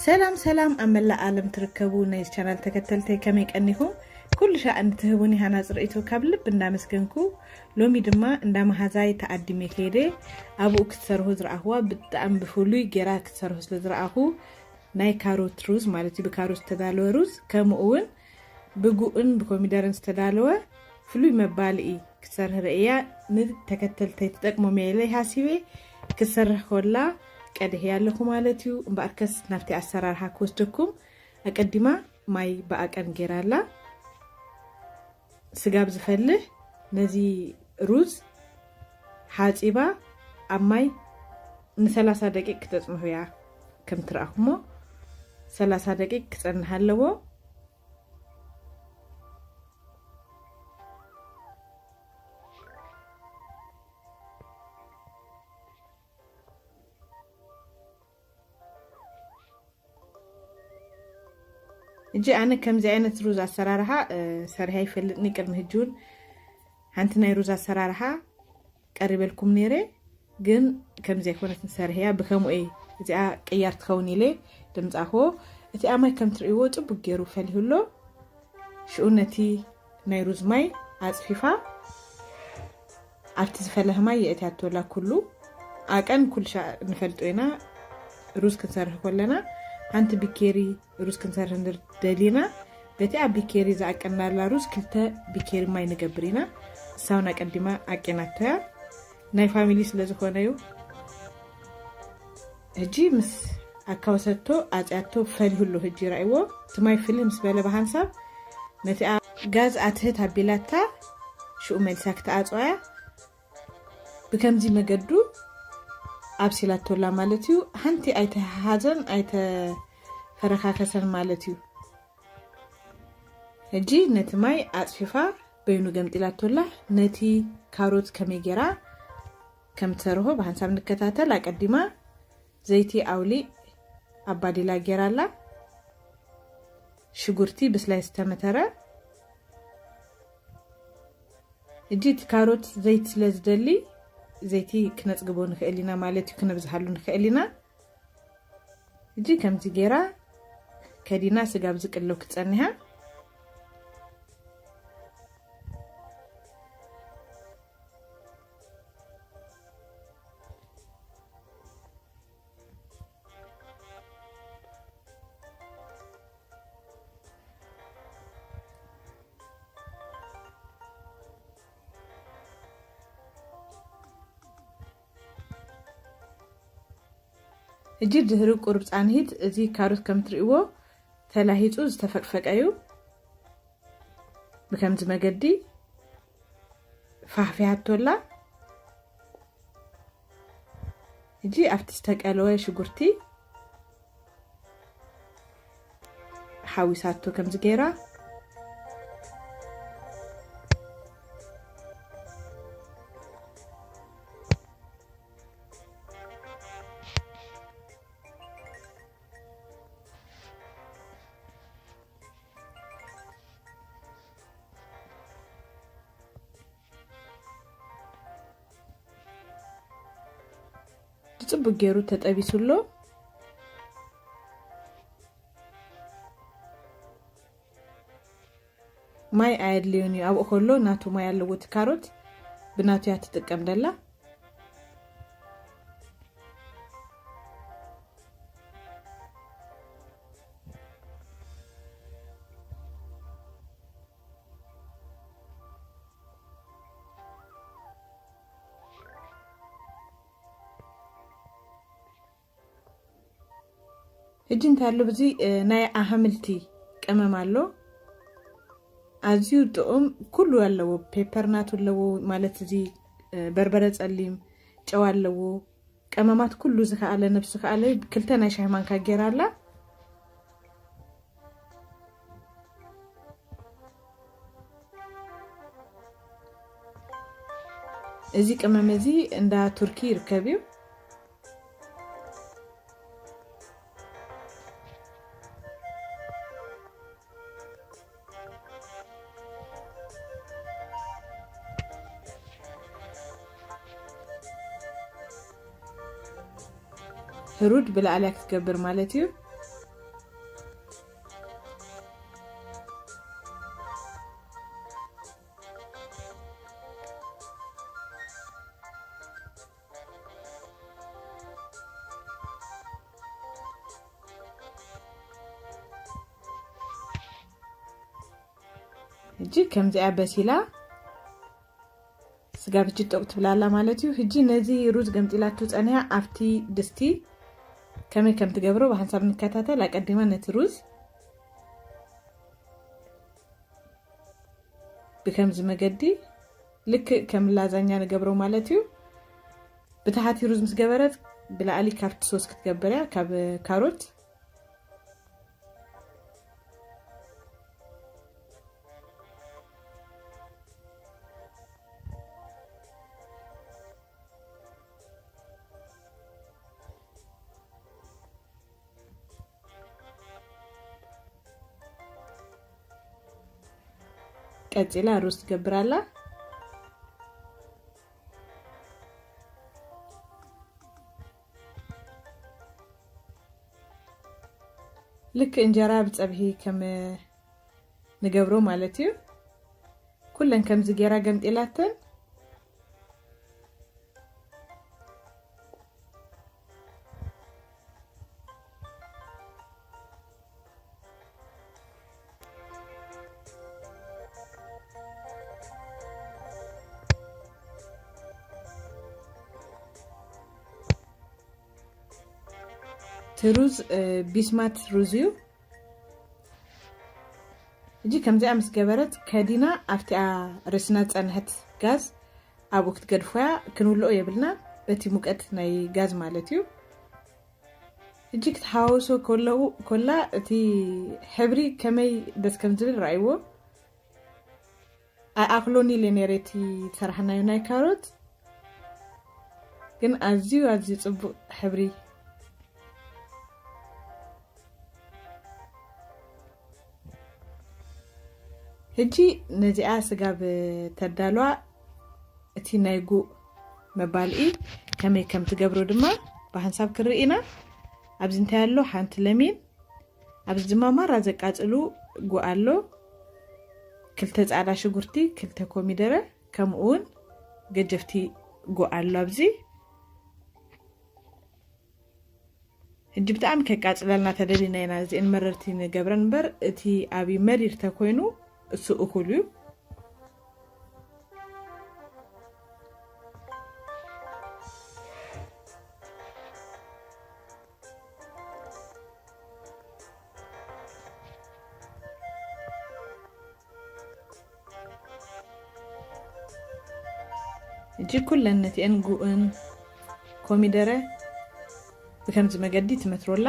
ሰላም ሰላም፣ ኣብ መላእ ዓለም ትርከቡ ናይ ቻናል ተከተልተይ ከመይ ቀኒኹም? ኩሉ ሻዕ እንትህቡኒ ሃናጽ ርእይቶ ካብ ልብ እንዳመስገንኩ፣ ሎሚ ድማ እንዳ መሃዛይ ተኣዲሜ ከይደ ኣብኡ ክትሰርሁ ዝረኣኹዋ ብጣዕሚ ብፍሉይ ጌራ ክትሰርሁ ስለ ዝረኣኹ፣ ናይ ካሮት ሩዝ ማለት እዩ፣ ብካሮት ዝተዳለወ ሩዝ፣ ከምኡ እውን ብጉእን ብኮሚደረን ዝተዳለወ ፍሉይ መባልኢ ክትሰርህ ርእያ፣ ንተከተልተይ ትጠቅሞም እየ ኢለ ሃሲበ ክትሰርህ ኮላ ቀድህያ ኣለኹ ማለት እዩ። እምበኣርከስ ናብቲ ኣሰራርሓ ክወስደኩም፣ ኣቀዲማ ማይ ብኣቀን ጌራ ኣላ። ስጋብ ዝፈልህ ነዚ ሩዝ ሓጺባ ኣብ ማይ ንሰላሳ ደቂቅ ክተጽንሑ እያ። ከም ትረኣኹሞ ሰላሳ ደቂቅ ክጸንሕ ኣለዎ። እጂ ኣነ ከምዚ ዓይነት ሩዝ ኣሰራርሓ፣ እ፣ ሰሪሐ ኣይፈልጥኒ። ቅድሚ ሕጂ እውን ሓንቲ ናይ ሩዝ ኣሰራርሓ ቀሪበልኩም ነይረ፣ ግን ከምዚ ኣይኮነትን ሰሪሐያ። ብከምኡ እየ እዚኣ ቅያር ትኸውን ኢለ ድምፃኹ። እቲ ኣማይ ከም ትርእይዎ ጽቡቅ ገይሩ ፈሊሁ ኣሎ። ሽኡ ነቲ ናይ ሩዝ ማይ ኣጽፊፋ ኣብቲ ዝፈለህ ማይ የእትያቶላ። ኩሉ ኣቀን ኩልሻ ንፈልጦ ኢና። ሩዝ ክንሰርሕ ከለና ሓንቲ ቢኬሪ ሩዝ ክንሰርሕ እንድር ደሊና፣ በቲ ኣብ ቢኬሪ ዝኣቀናላ ሩዝ ክልተ ቢኬሪ ማይ ንገብር ኢና። እሳውን ኣቀዲማ ኣቄናቶያ ናይ ፋሚሊ ስለ ዝኾነ እዩ። ሕጂ ምስ ኣካወሰቶ ኣጽያቶ ፈሊሁሉ። ሕጂ ራእይዎ እቲ ማይ ፍልህ ምስ በለ ብሃንሳብ ነቲ ኣ-፣ ጋዝ ኣትህት ኣቢላታ ሽኡ መልሳ ክትኣጽዋያ ብከምዚ መገዱ ኣብሲላቶላ ማለት እዩ። ሓንቲ ኣይተሃሃዘን ኣይተፈረካከሰን ማለት እዩ። ሕጂ ነቲ ማይ ኣጽፊፋ በይኑ ገምጢላቶላ። ነቲ ካሮት ከመይ ጌራ ከም ትሰርሆ ብሓንሳብ ንከታተል። ኣቀዲማ ዘይቲ ኣውሊዕ ኣብ ባዴላ ጌራ ኣላ። ሽጉርቲ ብስላይ ዝተመተረ። ሕጂ እቲ ካሮት ዘይቲ ስለ ዝደሊ ዘይቲ ክነጽግቦ ንኽእል ኢና ማለት እዩ፣ ክነብዝሃሉ ንኽእል ኢና። ሕጂ ከምዚ ጌራ ከዲና ስጋብ ዝቅለው ክትጸኒሃ። ሕጂ ድህሪ ቁሩብ ጻንሂት እዚ ካሮት ከም ትርእይዎ ተላሂጹ ዝተፈቅፈቀ እዩ። ብከምዚ መገዲ ፋሕፊሓቶላ። ሕጂ ኣብቲ ዝተቀለወ ሽጉርቲ ሓዊሳቶ ከምዚ ገይራ። ብጽቡቅ ገይሩ ተጠቢሱ ኣሎ። ማይ ኣየድልዮን እዩ። ኣብኡ ከሎ ናቱ ማይ ኣለዎ። እቲ ካሮት ብናቱ እያ ትጥቀም ደላ። ሕጂ እንታይ ኣሎ? ብዚ፣ እ፣ ናይ ኣሕምልቲ ቀመም ኣሎ። ኣዝዩ ጥዑም፣ ኩሉ ኣለዎ። ፔፐር ናቱ ኣለዎ፣ ማለት እዚ፣ እ፣ በርበረ ጸሊም፣ ጨው ኣለዎ። ቀመማት ኩሉ ዝኸኣለ፣ ነብሱ ከኣለ ክልተ ናይ ሻሂ ማንካ ጌራ ኣላ። እዚ ቀመም እዚ እንዳ ቱርኪ ይርከብ እዩ። ህሩድ ብላዕሊያ ክትገብር ማለት እዩ። ሕጂ ከምዚኣ በሲላ ስጋ ብጅ ጦቅ ትብላላ ማለት እዩ። ሕጂ ነዚ ሩዝ ገምጢላቱ ጸኒያ ኣብቲ ድስቲ ከመይ ከም ትገብሮ ብሓንሳብ ንከታተል። ኣቀዲማ ነቲ ሩዝ ብከምዚ መገዲ ልክእ ከም ላዛኛ ንገብሮ ማለት እዩ። ብታሕቲ ሩዝ ምስ ገበረት ብላዕሊ ካብቲ ሶስ ክትገብር እያ፣ ካብ ካሮት። ቀጺላ ሩዝ ትገብር ኣላ። ልክ እንጀራ ብጸብሒ ከም ንገብሮ ማለት እዩ። ኩለን ከምዚ ጌራ ገምጢላተን። እቲ ሩዝ፣ እ፣ ቢስማት ሩዝ እዩ። ሕጂ ከምዚኣ ምስ ገበረት ከዲና ኣብቲኣ ርእስና ዝጸንሐት ጋዝ ኣብኡ ክትገድፎያ። ክንውልኦ የብልና በቲ ሙቀት ናይ ጋዝ ማለት እዩ። ሕጂ ክትሓዋውሶ ከለዉ፣ ኮላ እቲ ሕብሪ ከመይ ደስ ከም ዝብል ረኣይዎ። ኣይኣኽሎን ኢለ ነይረ እቲ ዝሰራሕናዮ ናይ ካሮት፣ ግን ኣዝዩ፣ ኣዝዩ ጽቡቕ ሕብሪ። ሕጂ ነዚኣ ስጋብ ተዳልዋ፣ እቲ ናይ ጉእ መባልኢ ከመይ ከም ትገብሮ ድማ ብሓንሳብ ክርኢ ኢና። ኣብዚ እንታይ ኣሎ? ሓንቲ ለሚን፣ ኣብዚ ድማ ማራ ዘቃጽሉ ጉእ ኣሎ። ክልተ ጻዕዳ ሽጉርቲ፣ ክልተ ኮሚደረ፣ ከምኡ እውን ገጀፍቲ ጉእ ኣሎ ኣብዚ። ሕጂ ብጣዕሚ ከቃጽለልና ተደሊና ኢና እዚአን መረርቲ ንገብረን እምበር፣ እቲ ኣብይ መሪር ተኮይኑ እሱ እኹል እዩ። ሕጂ ኩለን ነቲአን ጉእን ኮሚደረ ብከምዚ መገዲ ትመትሮላ።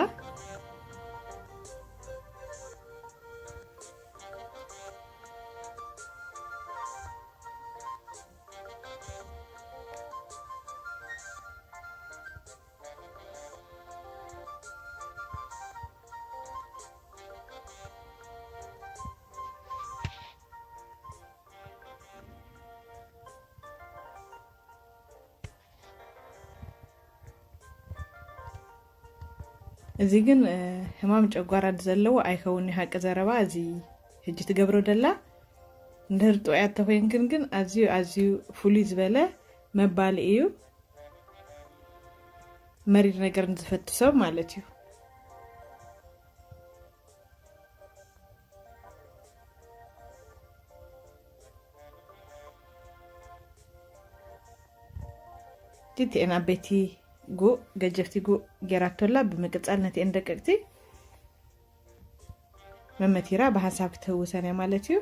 እዚ ግን፣ እ፣ ሕማም ጨጓራ ዘለዎ ኣይኸውን እዩ፣ ሓቂ ዘረባ። እዚ ሕጂ ትገብሮ ደላ እንድህር ጥዑያት ተኮይንክን ግን ኣዝዩ፣ ኣዝዩ ፍሉይ ዝበለ መባሊ እዩ። መሪር ነገር ንዝፈቱ ሰብ ማለት እዩ። እቲኤን ዓበይቲ ጉእ፣ ገጀፍቲ ጉእ ጌራቶላ። ብምቅጻል ነቲኤን ደቀቅቲ መመቲራ ብሓንሳብ ክትህውሰን እያ ማለት እዩ።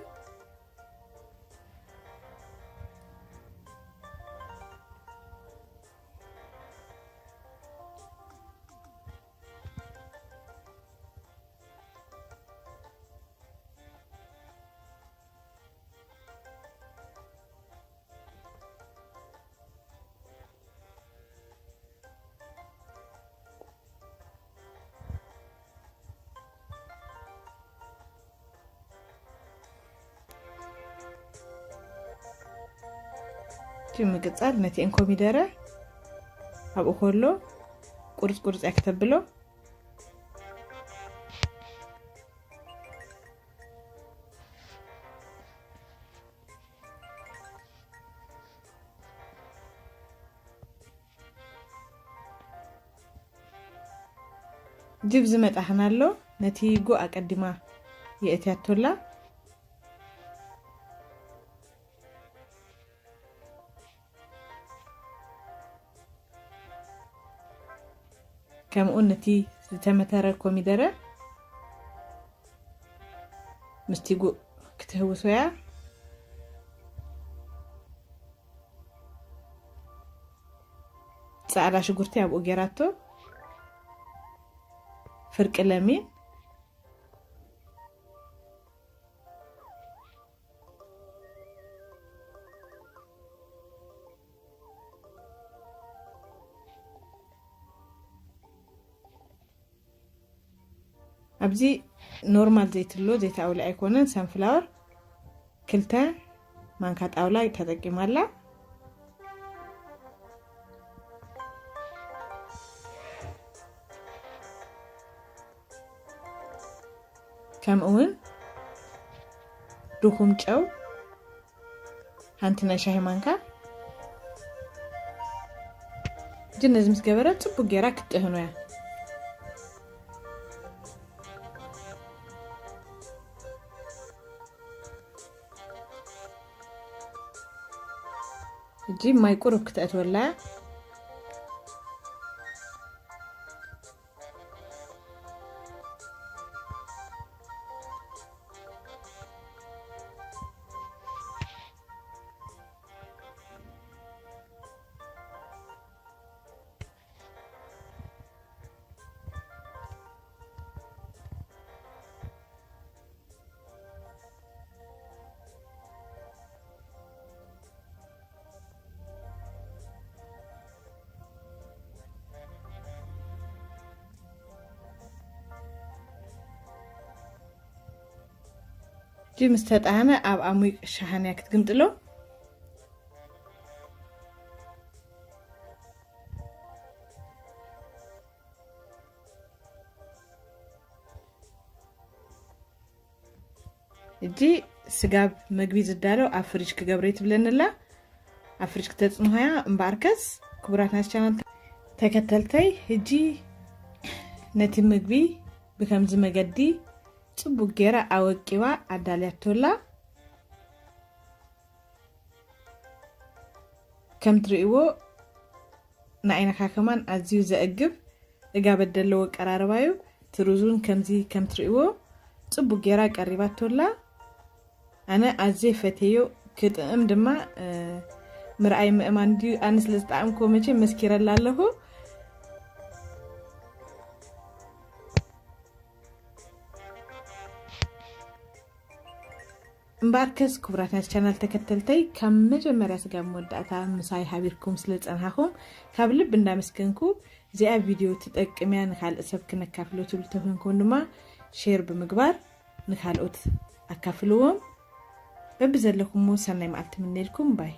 እቲ ምቅጻል ነቲ እንኮሚደረ ኣብኡ ከሎ ቁርጽ ቁርጽ እያ ክተብሎ። ጅብ ዝመጣኽን ኣሎ፣ ነቲ ጉእ ኣቀዲማ የእትያቶላ። ከምኡ ነቲ ዝተመተረ ኮሚደረ ምስቲ ጉእ ክትህውሶ እያ። ጻዕዳ ሽጉርቲ ኣብኡ ጌራቶ፣ ፍርቂ ለሚን፣ ኣብዚ ኖርማል ዘይትሎ ዘይተኣውለ ኣይኮነን፣ ሰንፍላወር ክልተ ማንካ ጣውላ ተጠቂማ ኣላ። ከምኡ እውን ድኹም ጨው ሓንቲ ናይ ሻሂ ማንካ። እጂ ነዚ ምስ ገበረ ጽቡቅ ጌራ ክትጥህኖ እያ። እጂ ማይ ቁሩብ ክትእትወላ እያ። እጂ ምስ ተጣህመ ኣብ ኣሙይ ሸሓንያ ክትግምጥሎ። እጂ ስጋብ መግቢ ዝዳለው ኣብ ፍሪጅ ክገብረ ትብለንላ። ኣብ ፍሪጅ ክተጽንሆያ እምበኣርከስ ክቡራት ናይ ቻናል ተከተልተይ፣ እጂ ነቲ ምግቢ ብከምዚ መገዲ ጽቡቅ ጌራ ኣወቂባ ኣዳልያቶላ። ከም ትርእይዎ ንዓይንኻ ከማን ኣዝዩ ዘእግብ እጋበት ዘለዎ ኣቀራርባ እዩ። ትሩዙን ከምዚ ከም ትርእይዎ ጽቡቅ ጌራ ቀሪባቶላ። ኣነ ኣዝየ ፈትየዮ፣ ክጥዕም ድማ፣ እ፣ ምርኣይ ምእማን ድዩ? ኣነ ስለ ዝጠዓምክዎ መቸም መስኪረላ ኣለኹ። እምበኣርከስ ክቡራት ናይ ቻናል ተከተልተይ፣ ካብ መጀመርያ ስጋብ መወዳእታ ምሳይ ሓቢርኩም ስለ ዝጸናሕኩም ካብ ልቢ እንዳመስገንኩ፣ እዚኣ ቪድዮ ትጠቅም እያ፣ ንኻልእ ሰብ ክነካፍሎ ትብሉ ተኮንኩም ድማ ሼር ብምግባር ንካልኦት ኣካፍልዎም። በብዘለኩሞ ሰናይ መዓልቲ ምነልኩም ባይ።